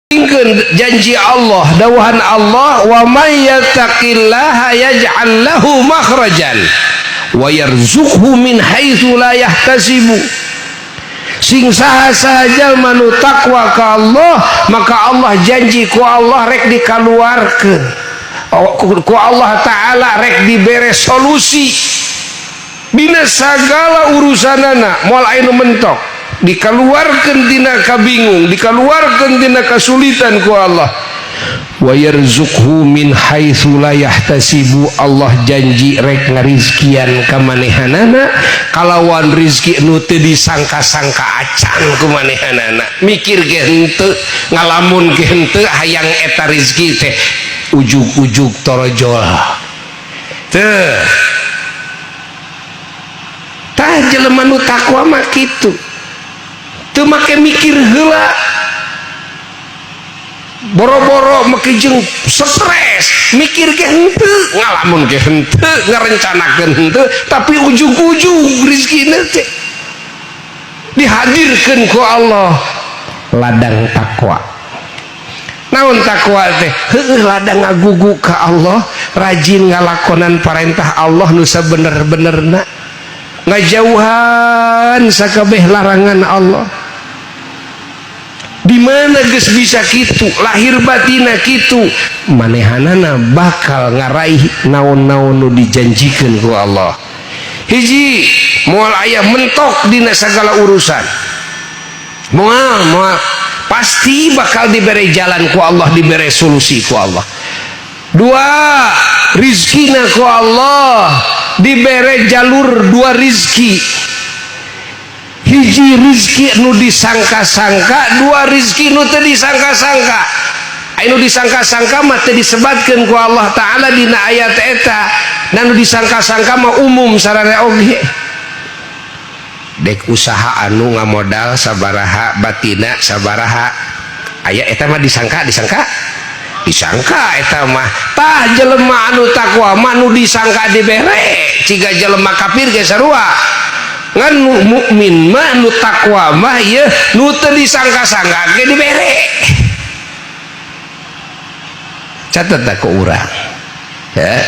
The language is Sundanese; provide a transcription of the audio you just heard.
Ingkeun janji Allah, dawuhan Allah, wa may yattaqillaha yaj'al lahu makhrajan wa yarzuqhu min haitsu la yahtasibu. Sing saha-saha jalma nu takwa ka Allah, maka Allah janji ku Allah rek dikaluarkeun ku Allah Ta'ala, rek dibere solusi dina sagala urusanana. Moal aya nu mentok, dikeluarkan tina kabingung, dikeluarkan tina kesulitan ku Allah. Wa yarzuqhu min haitsu la yahtasibu. Allah janji rek ngarizkian ka manehanana kalawan rizki nu teu disangka-sangka acan ku manehanana. Mikir ge henteu, ngalamun ge henteu, hayang eta rizki teh ujug-ujug torojol teu. Tah, jelema nu takwa mah kitu, teu make mikir heula, boro-boro make jeung stres, mikir ge henteu, ngalamun ge henteu, ngarencanakeun henteu, tapi ujug-ujug rizkina teh dihadirkeun ku Allah. Ladang takwa naon? Takwa teh heueuh ladang ngagugu ka Allah, rajin ngalakonan parentah Allah nu sabener-benerna, ngajauhan sakabeh larangan Allah. Di mana geus bisa kitu, lahir batina kitu, manehanana bakal ngaraih naon-naon nu dijanjikeun ku Allah. Hiji, moal aya mentok dina segala urusan, moal moal, pasti bakal diberi jalan ku Allah, diberi solusi ku Allah. Dua, rizkina ku Allah diberi jalur dua rizki. Hiji, rizki nu disangka-sangka. Dua, rizki nu teu disangka-sangka. Anu disangka-sangka mah teu disebatkeun ku Allah Ta'ala dina ayat eta. Dan nu disangka-sangka mah umum sararea oge. Dek usaha anu ngamodal sabaraha, batina sabaraha aya, eta mah disangka, disangka, disangka eta mah. Tah, jelema anu takwa mah nu disangka dibere, ciga jelema kafir ge sarua. Ngan nu mukmin mah, nu takwa mah, ieu nu teu disangka-sangka ge dibere. Catat ku urang ya.